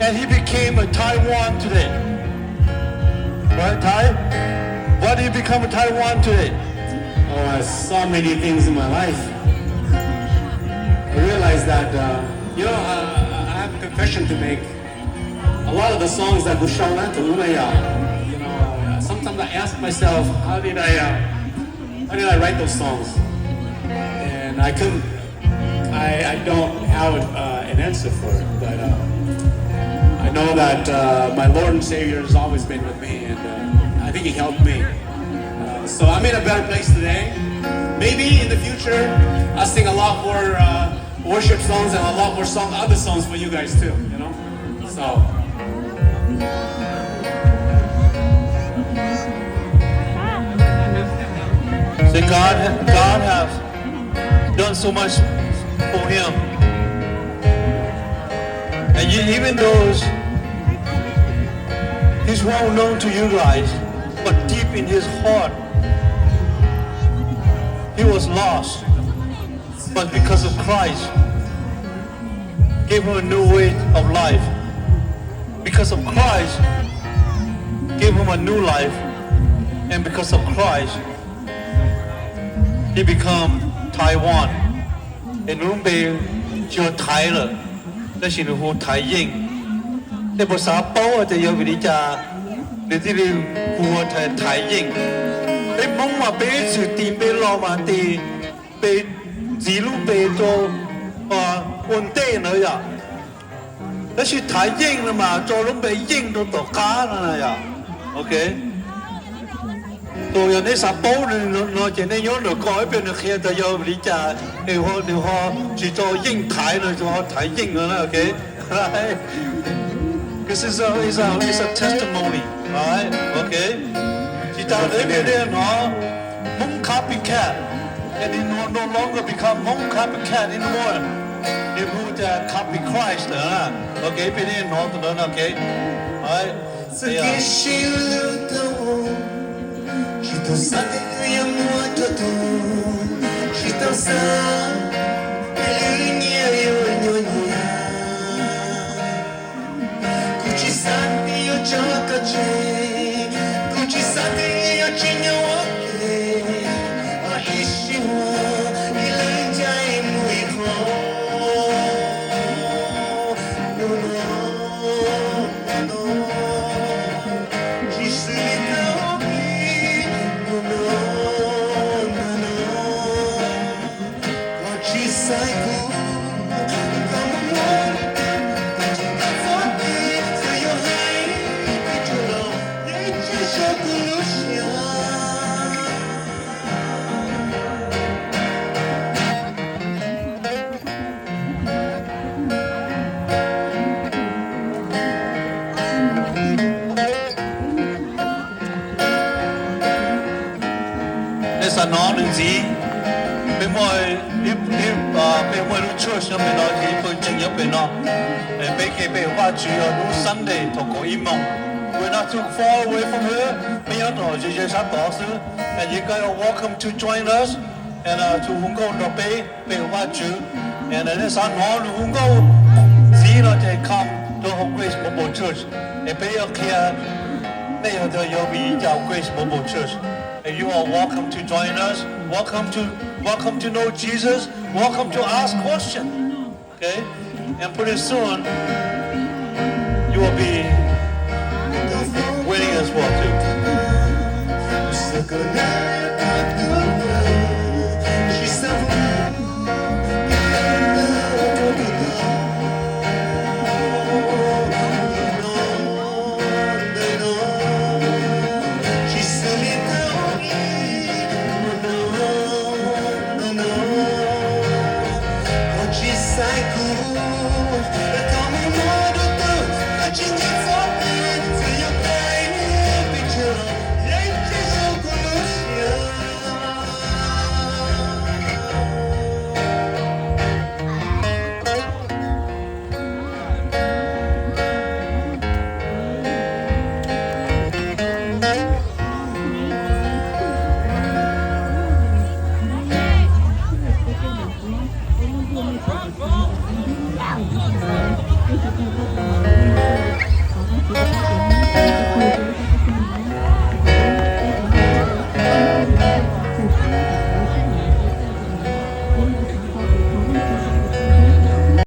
He became a Taiwan today. Right, Thai? Why did he become a Taiwan today? Oh, I saw many things in my life. I realized that, uh, you know, uh, I have a confession to make. A lot of the songs that Gushao Lanto, you know, uh, sometimes I ask myself, how did I, uh, how did I write those songs? And I couldn't, I, I don't have uh, an answer for it, but uh, I know that uh, my Lord and Savior has always been with me, and uh, I think He helped me. Uh, so I'm in a better place today. Maybe in the future, I'll sing a lot more uh, worship songs and a lot more song, other songs for you guys too, you know? So. See, God, God has done so much for him. And you, even though he's well known to you guys, but deep in his heart, he was lost. But because of Christ, gave him a new way of life. Because of Christ, gave him a new life. And because of Christ, he become Taiwan. Es nws lub npe tsis yog Thaiv lawm, tab sis nws hu Thaiv Yeej. Nej puas xav paub tias yog vim li cas nws thiaj li hu ua Thaiv Yeej? Peb Hmoob mas peb ib txwm tis npe los mas tis npe ntxiv lub npe rau ua ntej ntawd yom. Tab sis Thaiv Yeej no mas tso lub npe Yeej rau tom qab no na yom. Ok. Tus yog nej xav paub nws no ces nej nyob nram ko ib pliag nws qhia tias yog vim li cas nws ho tsis tso Yeej Thaiv no, ho Thaiv Yeej no na, ok. This is a, is a, is a testimony, right? Ok. Tsis tas li ib pliag nej hnov Hmoob copycat, and he no, no longer become Hmoob copycat anymore. Nws hu tias copy Christ na. Ok, ib pliag nej hnov tus ntawd na, ok. Right. Txoj kev sib hlub tau, tsis tau xav tias nws yuav muaj txoj tus, tsis tau xav tias lwm nyias yuav nyob nyias. Kuv tsis xav tias yuav tso koj tseg, kuv tsis xav tias yuav tsis nyob ua ke, ib sij huam ib leeg ncaim mus ib qho. Tsis xws li thaum ub, hnub no, hnub no, koj tsis xaiv kuv, koj mus muaj lwm tus, koj tsis nco qhov twg, txawm yuav hais li cas los yeej tsis sau kuv lub siab. Nej xav hnov nws ntxiv? Peb muaj, peb muaj ib lub church nyob pem no, ib pawg ntseeg nyob pem no. Peb kev pe hawm Vajtswv yog hnub Sunday thaum kaum ib moos. We're not too far away from here. Peb nyob rau ze ze sab tod xwb. And you guys are welcome to join us and to hu nkauj nrog peb pe hawm Vajtswv. And nej xav hnov nws hu nkauj ntxiv no ces come rau hauv Grace Mobile Church. Es peb yuav qhia nej yog, yog vim li cas Grace Mobile Church. And you are welcome to join us. Welcome to, welcome to know Jesus. Welcome to ask questions. Okay? And pretty soon, you will be winning as well too.